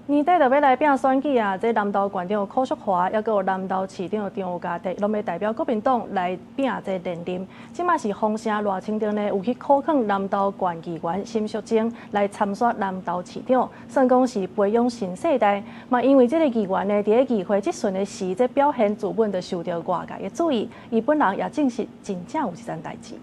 年底就欲來拚選舉啊！這南投縣長柯淑華，抑閣有南投市長張家棣，攏欲代表國民黨來拚這連任。這馬是風聲賴清德呢，有去苦勸南投縣議員沈淑貞來參選南投市長，算講是培養新世代。嘛，因為這个議員呢，佇咧議會質詢的時，這表現自穩，就受著外界的注意。伊本人也證實真正有這層代誌。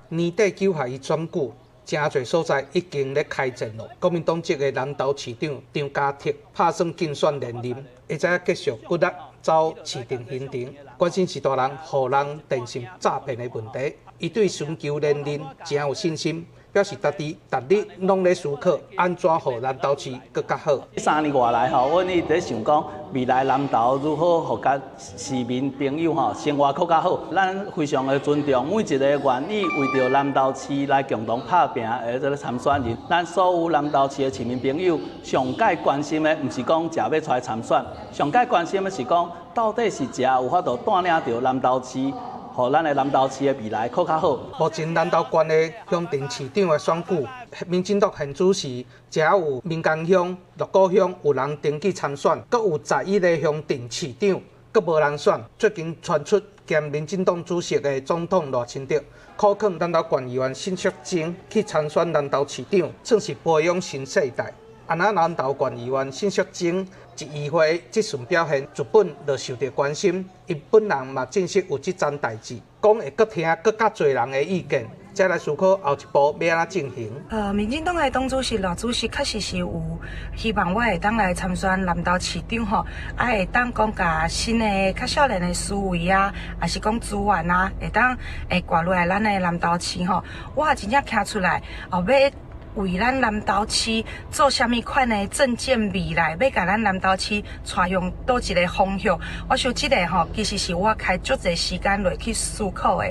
年底9合1選舉，誠濟所在已經咧開戰囉。國民黨籍的南投市長張家棣拍算競選連任，會知影繼續骨力走市長行程，關心序大人予人電信詐騙的問題。伊對尋求連任誠有信心，表示家己逐日攏咧思考按怎予南投市閣較好。 3年外來吼，阮一直咧想講未來南投如何予佮市民朋友吼生活閣較好。咱非常的尊重每一個願意為著南投市來共同拍拚的這个參選人。咱所有南投市的市民朋友上蓋關心的，毋是講誰欲出來參選，上蓋關心的是講到底是誰有法度帶領著南投市，予咱的南投市的未來閣較好。目前南投縣的鄉鎮市長的選舉，民進黨現主時，只有民間鄉、鹿谷鄉有人登記參選，閣有11個鄉鎮市長閣無人選。最近傳出兼民進黨主席的總統賴清德，苦勸南投縣議員沈淑貞去參選南投市長，算是培養新世代。啊，那南投縣議員沈淑貞一議會質詢表現，日本就受著關心。伊本人嘛證實有這層代誌，講會閣聽閣較濟人的意見，再來思考後一步欲按怎進行。民進黨的黨主席賴主席確實是有希望我會當來參選南投市長吼，啊會當講共新的較少年的思維啊，抑是講資源啊，會當會掛落來咱的南投市吼，我也真正徛出來哦，欲為咱南投市做啥物款的政見未來，欲共咱南投市帶向佗一个方向。我想這个吼，其實是我開足濟時間落去思考的。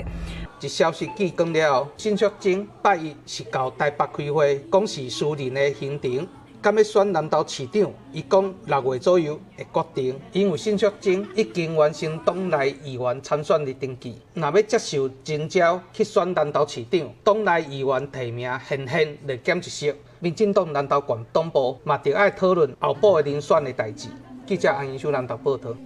這消息曝光了後，沈淑貞拜一是到台北開會，講是私人的行程。敢欲選南投市長，伊講6月左右會決定。因為沈淑貞已經完成黨內議員參選的登記，若欲接受徵召去選南投市長，黨內議員提名現現就減一席。民進黨南投縣黨部嘛著愛討論後補的人選的代誌。記者安英秀南投報導。